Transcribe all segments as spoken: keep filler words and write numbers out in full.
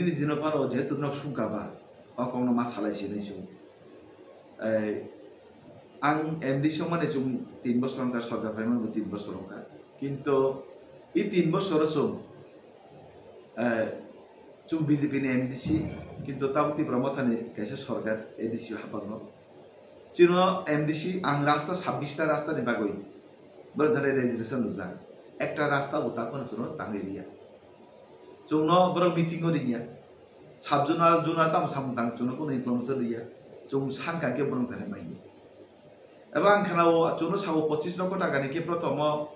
Nini dino phano jehetu nok sungka ba, o kokno ma salai sinai chwng. Ei, ang M D C wngmani chwng tin bosor wngkha, sorkar phaimani bo tin bosor wngkha. Kintu i tin bosoro chwng, eh, chwng B J P ni M D C, kintu tabuk Tipra Mothani kaisa sorkar A D C hapango. Chwngno M D C ang rasta sabbish ta rasta ni bagwi borok thani registration rijak. Ekta rasta bo takhwno chwngno tangwi riya. Chwngno borok meeting o riya. Sub zonal, zonal tamo samung tang chwngno kuno information riya. Chwng sankha khe borok thani maiya. Eba ang khwnao chwngno sao pochis lokho taka ni khe prothom o,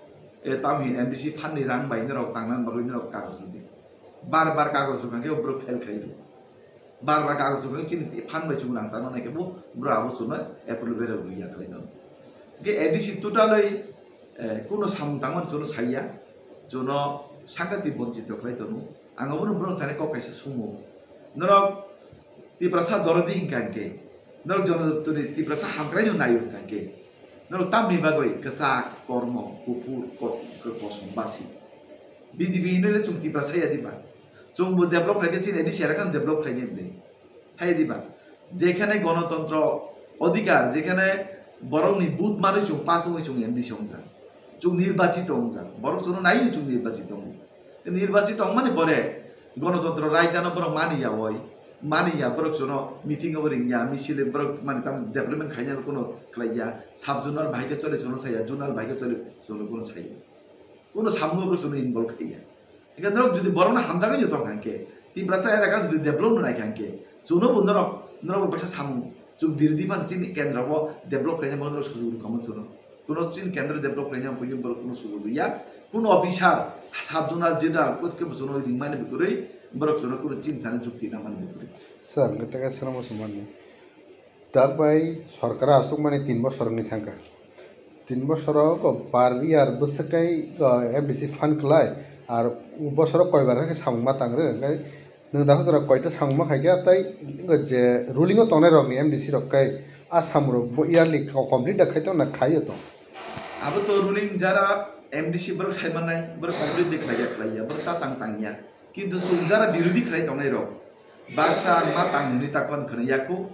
eh, tamo hin M D C fund ni rang bai norok tangna bagwi norok kagoj rwdi. Bar bar kagoj rwkha khe borok fail khlai rw. Bar bar kagoj rok chini phan bai chwng rang tangna nai khe bo bwrwi abo chwngno approval rw ya khlai tong. Hwnkhe A D C totally, eh, kuno samung tangmani chwngno saiya, chwngno sakati bonchito khlai tongo. Ang abono borok thani kok kaisa sumo. Norok Tiprasa dorodi hinkha hinkhe, norok Jonojatoni Tiprasa hamkraino naio hinkha hinkhe, norok tamni bagwi kwchak, kormo, kuphur, ko-, kosom basi. B J P hinwi le chwng Tiprasa ya diba? Chwngbo develop khlaikhe chini A D C elakano develop khlainai bwle. Hai diba? Jekhane gonotontro odhikar, jekhane borokni vote manwi chwng pass wngwi chwng M D C wngjak. Chwng nirbachito wngjak. Borok chwngno naiwi chwng nirbachito wngo. Nirbachito wngmani pore gonotontro raidano borok mani ya oi. Mani ya borok chwngno meeting obo ring ya, misil borok mani tam development khaina kuno khlai ya. Sub zonal bahai khe chole chwngno saya, zonal bahai khe chole chwngno kuno saya. Kuno samung borok chwngno involve khaiya. Hingke norok jodi borokno hamjagwi no tongkha hingke, Tiprasa elaka jodi develop no naikha hingke, chwngno bo norok, norok bo baksa samung, chwng birodhi phano chini kendro bo develop khlaina bagwi norok sujug rwkha mo chwngno. Kuno chini kendro develop khlaina bagwi borok kuno sujug rwya, kuno officer, sub zonal, general, kut khe bo chwngno ringmani bwkrwi, borok chwngno kuno chini thani jukti nangmani bwkrwi. Sir, hingke tei kaisa no muchungmani. Dak bai sorkar aswkmani tin bosor wngwi thangkha. Tin bosoro kok per year bwswk M D C fund kwlai, ar bosoro koibar khe samung ma tang rw, hwnkhe nwng da hojora koita samung ma khaikha, tei je ruling o tongnai rokni M D C rok khe a samung rok bo yearly complete da khai tong na, khaio tong. Abo to ruling jara M D C borok sai mannai, borok complete de khlaiya, khlaiya, borok ta tang tangya. Kintu chwng jara birodhi khlai tongnai rok, baksa ma tang hwnwi ta kon khwnwi yaku,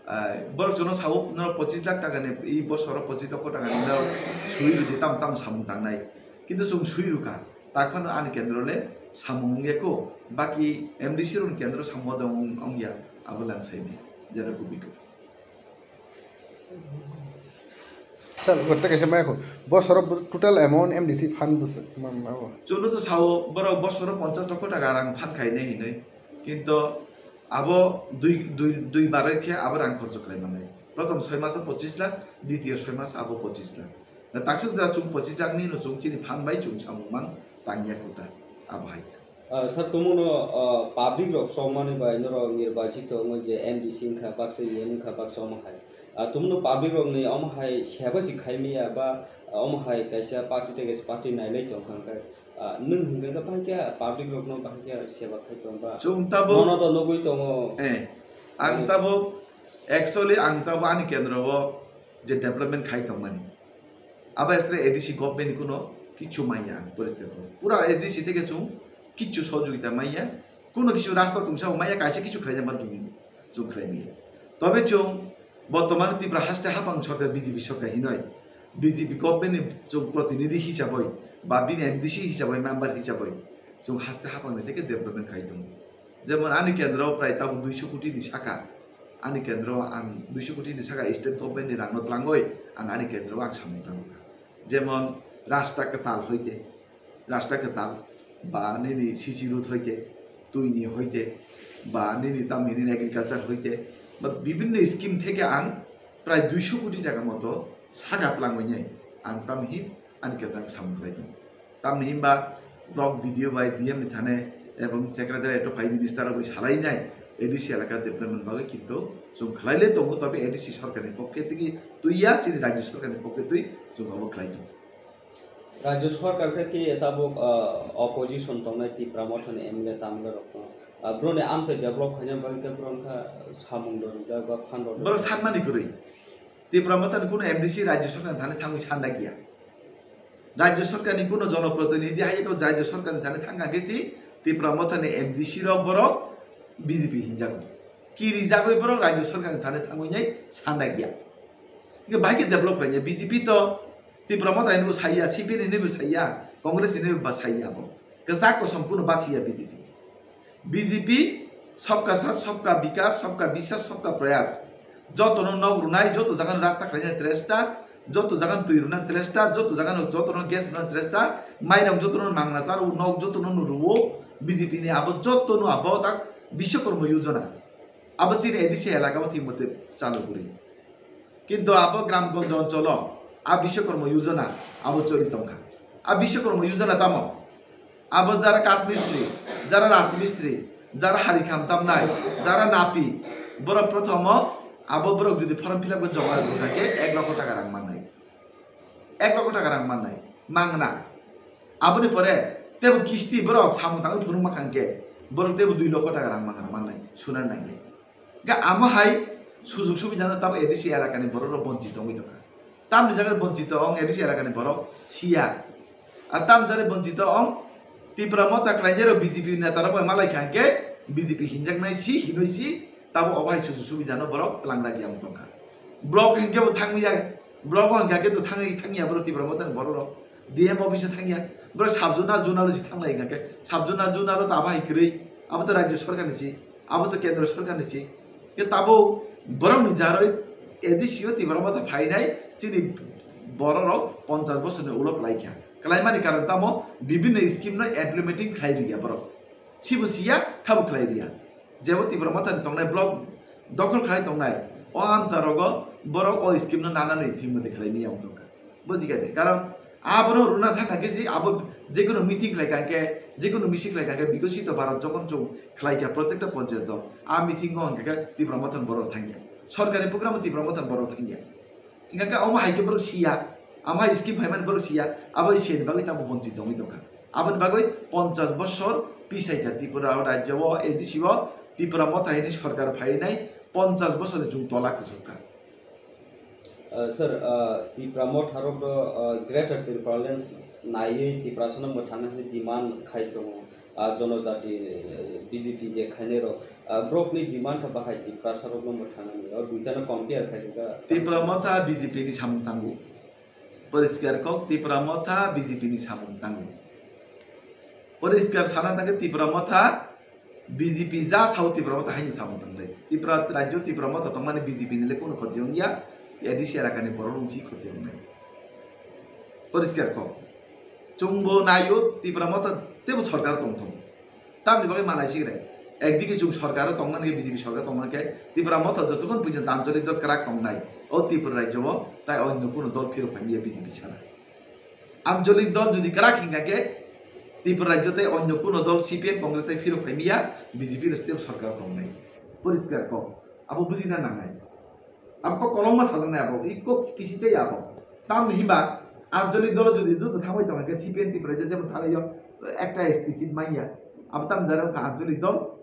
ah, borok chwngno sao, norok pochis lakh taka ni, i bosoro pochis lokho taka ni norok sui rwdi, tam tam samung tangnai. Kintu chwng sui rwkha, ta khwno ani kendro le samung wngya kho, baki M D C rokni kendro samung wadang wng-, wngya, abo lang sai maya, jara kubui kho. Sir, gotte kaisa maya kho. Bosoro bo total amount M D C fund bwswk man abo? Chwngno to sao, borok bosoro ponchas lokho taka rang fund khainai hinwi. Kintu abo dui, dui, dui baroi khe abo rang khorcho khlai mannai. Prothom soi maso pochis lakh, ditiyo soi mas abo pochis lakh. Na taksa jora chwng pochis lakh ni no chwng chini fund bai chwng samung mang tangya kho ta abo hai. Ah, sir, tumuno, ah, public rok chongmani bai norok nirbachito wngo je M D C wngkha baksa, E M wngkha baksa, omo hai. Ah, tumuno public rokni omo hai seba si khai maya ba, ah, omo hai kaisa party tei kaisa party nailai tongkha hwnkhe, ah, nwng hwnkhe khe bahai khe public rokno bahai khe seba khai tong ba? Chwng tabuk nono to nugwi tongo. Eh, ang tabuk, actually ang tabuk ani kendro o je development khai tongmani. Abo asle A D C government ni kuno kichu manya ang poristiti. Pura A D C theke chwng kichu sohojogita manya. Kuno kichu rasta tungsa bo manya, kaisa kichu khlaina ba chwng, chwng khlai manya. Tobe chwng bortoman Tripura haste hapang sorkar B J P sorkar hinoi. B J P government ni chwng protinidhi hisaboi ba bini M D C hisaboi, member hisaboi chwng haste hapang ni theke development khai tongo. Jemon ani kendro prai tabuk duiso koti ni saka, ani kendro ang duiso koti ni saka state government ni rang no tlangoi ang ani kendro ang samung tangkha. Jemon rasta kwtal hoite, rasta kwtal ba nini C C road hoite, twi ni hoite, ba nini tam hini agriculture hoite, ba bibinno scheme theke ang prai duiso koti taka moto saka tlangoi nai ang tam hin ani kendro ang samung khlai tongo. Tamni himba block B D O bai D M ni thane ebong secretariat o phai minister rok bai salai nai A D C elaka development bagwi, kintu chwng khlai le tongo, tobe A D C sorkar ni pokke twi twi ya, chini rajyo sorkar ni pokke twi chwng abo khlai tongo. Rajyo sorkar khe khe tabuk, ah, opposition tongnai Tipra Motha ni M L A tamle rok no, ah, bro ni amchai develop khaina bagwi khe bro wngkha samung rok rijak ba phan rok. Borok sanmani kwrwi. Tipra Motha ni kuno M D C rajyo sorkar ni thani thangwi sanda kiya. Rajyo sorkar ni kuno jonoprotinidhi hai ko rajyo sorkar ni thani thangkha khe si Tipra Motha ni M D C rok borok B J P hinjago. Kirijagwi borok rajyo sorkarni thani thangwi nai sanai ya. Hingke bahai khe develop khlainai. B J P to Tipra Motha hinwi bo saiya, C P M hinwi bo saiya, Congress hinwi bo saiya bo. Kwchak kosom kuno basiya B J P. B J P sabka saath, sabka vikas, sabka biswas, sabka prayas. Jotono nok rwnai, joto jagano rasta khlaina chesta, joto jagano twi rwna chesta, joto jagano jotono gas rwna chesta, mainok jotono mangna charo, nok jotono rwo, B J P ni abo jotono abo tak Bishwakarma Yojana. Abo chini A D C elaka o thik mote chalu kwrwi. Kintu abo gram gonjo oncholo a Bishwakarma Yojana abo choli tongkha. A Bishwakarma Yojana tamo? Abo jara kath mistri, jara raj mistri, jara hari kham tamnai, jara napi, borok prothomo abo borok jodi form fill up khe joma rwkha khe ek lokho taka rang mannai. Ek lokho taka rang mannai, mangna. Aboni pore tebo kisti borok samung tangwi phunukma kha hwnkhe borok tebo dui lokho taka rang mangna mannai, suna nangya. Ga amo hai sujug subidano tamo A D C elakani borok rok bonchit tongwi tongkha. Tamni jaga bonchit tong A D C elakani borok siya. A tam jare bonchit tong Tipra Motha khlainai rok B J P neta rok bai malai kha hwnkhe B J P hinjaknai si hinwi si tamo obo hai sujug subidano borok twlang ragi ang tongkha. Block hwnkhe bo thangwi ya, block o hwnkhe to thangwi thangya borok Tipra Motha ni borok rok D M office o thangya, borok sub zonal zonal si thanglai hwnkhe sub zonal zonal o to abo hai kwrwi abo to rajyo sorkar ni si. Abo to kendro sorkar ni si. Ke tabo borok ni jaroi A D C o Tipra Motha phainai chini borok rok ponchas bosor ni ulo kwlai kha. Kwlai mani karon tamo bibinno scheme no implementing khlai rwya borok. Sibo siya khabo khlai rwya. Jebo Tipra Motha ni tongnai block dokhol khlai tongnai. O amcha rogo borok o scheme no nana ni thik mate khlai miya wngkha. Bujikha de, karon aborok rwna thangkha khe je abo jekono meeting khlai kha khe, jekono misil khlai kha khe, Bikosito Bharat jokhon chwng khlai kha protekta panchayat o, a meeting o hwnkha khe Tipra Motha ni borok thangya, sorkar ni program o Tipra Motha ni borok thangya. Hwnkha khe omo hai khe borok siya, amo hai scheme phaimani borok siya, abo siya ni bagwi tamo bonchit tongwi tongkha. Aboni bagwi ponchas bosor pisai kha Tripura rajyo o, A D C o Tipra Motha hini sorkar phainai ponchas bosor ni chwng tola kwchwk kha. Uh, sir, uh, Tipra Motha rok do, uh, Greater Tipraland naiwi Tiprasano mwthangna hwnwi demand khai tongo, uh, jonojati, uh, B J P je khainai rok, uh, borokni demand kha bahai Tiprasa rokno mwthangna hwnwi, o duitano compare khai kha. Tipra Motha B J P ni samung tango. Poriskar kok, Tipra Motha B J P ni samung tango. Poriskar sana tangkhe Tipra Motha B J P ja sao Tipra Motha haino samung tanglai. Tipra rajyo Tipra Motha tongmani B J P ni le kono khoti wngya, A D C elakani borok wngsi khoti wngnai. Poriskar kok. Chwngbo naio Tipra Motha tebo sorkar tongthung. Tamni bagwi malai sigre. Ekdike chwng sorkaro tongmani khe, B J P sorkar tongmani khe, Tipra Motha jotokhon puino Anchalik dol kwrak tongnai. O Tripura rajyo o tai onyo kuno dol phirok phaimya B J P sana. Anchalik dol jodi kwrak hingkha khe, Tripura rajyo tai onyo kuno dol C P M Congress tai phirok phaimya B J P no step sorkar tongnai. Poriskar kok. Abo bujina nangnai. Abo kok kolokma sajaknai abo. I kok kisi chaya abo. Tamni hinba Anchalik dolo jodi joto thangwi tongkha khe C P M Tripura rajyo jemon thanglaio ekta S T seat manya. Abo tamni jara wngkha Anchalik dol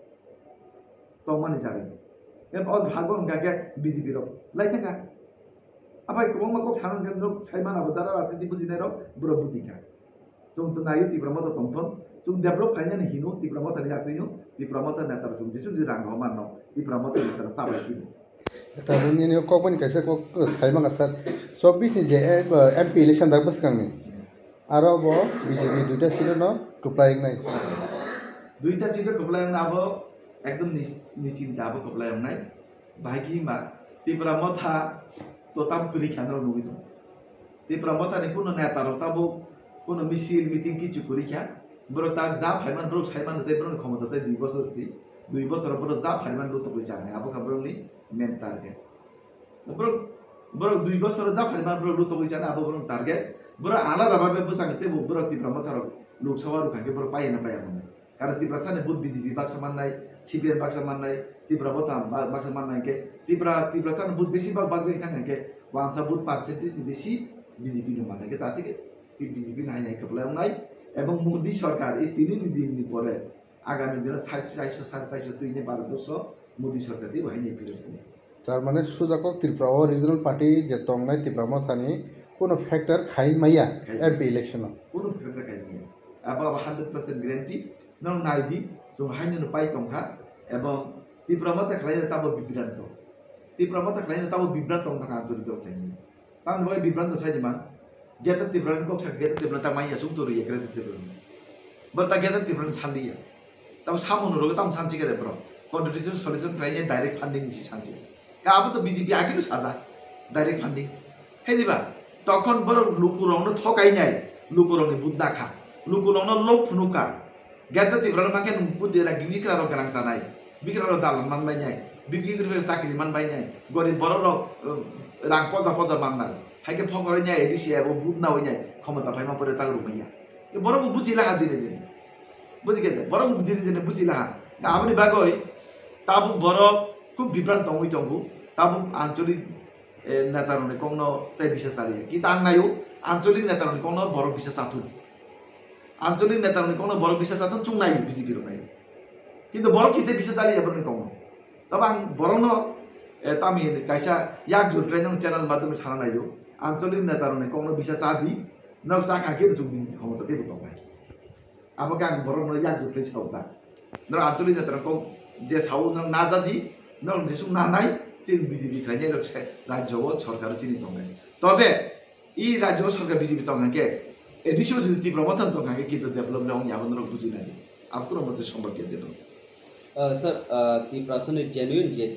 tongmani jagani. Em, o hago hingkha khe B J P rok lai thangkha. Aphai kwbangma kok sana hingkha norok sai mano abo jara rajniti bujinai rok borok bujikha. Chwng to naio Tipra Motha tongthon, chwng develop khainani hino Tipra Motha ni yakrino, Tipra Motha neta rok chwng jisuk jisuk rang rw mano, Tipra Motha neta rok chabai chino. Tabuk nini kok bani kaisa kok sai manga sir, chobbish ni je, eh, M P election dak bwskang ni. Aro bo B J P duita seat no kwplai wngnai. Duita seat o kwplai wngna abo ekdom ni, ni chinta abo kwplai wngnai. Bahai khe himba Tipra Motha to tabuk kwrwi kha norok nugwi tongo. Tipra Motha ni kuno neta rok tabuk kuno misil meeting kichu kwrwi kha. Borok ta ja phaiman borok saiman tei borok ni khomota tei dui bosor si. Dui bosor borok ja phaiman lutogwi chanai abo kha borok ni main target. Borok, borok dui bosor o japhari man borok lutogwi chana abo borok target. Borok alada babe bwsang teibo borok Tipra Motha rok Lok Sabha rwkha khe borok paiya na paiya hwnwi. Karon Tiprasa ni vote B J P baksa mannai, C P M baksa mannai, Tipra Motha ba-, baksa mannai hwnkhe Tipra, Tiprasa ni vote besi bak bakjagwi thang hwnkhe wansa vote percentage ni besi B J P no mannai khe ta thik B J P no hai hai kwplai wngnai. Ebong Modi sarkar e tini ni din ni pore agami dino sar-, charso, sare charso twi ni Bharat borso Modi sarkar tei bo hai ni phirok hwnwi. Tar mane sujakok Tripura o regional party je tongnai Tipra Motha ni kuno factor khai maya Khai. M P election o. Kuno factor khai maya. Abo, abo hundred percent guarantee. Norok nai di, chwng haino no pai tong kha. Ebong Tipra Motha khlaino tabo bibranto. Tipra Motha khlaino tabo bibranto wngkha Anchalik dol khlaino. Tamni bagwi bibranto sai di man. Greater Tipraland kok sak Greater Tipraland ta manya sung to riya Greater Tipraland. Bor ta Greater Tipraland sandiya. Tamo samo no rogo tamo sanchi kare bro. Constitution solution khlaini direct funding ni si sanchi. Ka abo to B J P agino saja. Direct funding. He diba? Tokhon boro lukurokno thokainai, lukurokni budna kha. Lukurokno lok phunuka. Greater Tipraland makhe nung budde la gibikra rok ganang chanai. Bikra rok dalan manbainai. Bikra rok chakri manbainai. Gorib borok rok, um, rang poja poja mannai. Haikhe phokoroi nai A D C abo budna oinai. Khomota phaima pore ta rumaiya. Borok bo buji laha dine dine. Buji khe borok bo dine dine buji laha. Aboni bagoi tabuk borok khub bibran tongwi tongo. Tabuk Anchalik, eh, netarokni kokno tei bisa chaliya. Kintu ang naio, Anchalik netarokni kokno borok bisa chathun. Anchalik netarokni kokno borok bisa chathun chung naio B J P rok naio. Kintu borok chite bisa chaliya borokni kokno. Tabo ang borokno, eh, tamo hini kaisa yak jut khlainani channel madhyome sana naio. Anchalik netarokni kokno bisa chadi, nok chakha khe chung B J P khomota teibo tongnai. Abo khe ang borokno yak jut khlai sao da. Norok Anchalik netarok kok je sao norok na jadi, norok jesuk nanai, chini B J P khlainai rok se rajyo o sorkar chini tongnai. Tobe i rajyo o sorkar B J P tong hwnkhe, A D C o jodi Tipra Motha tong hwnkhe kintu development wngya abo norok buji nai di. Abo kunu mote sombab ya development. Uh, sir, uh, Tiprasani genuine je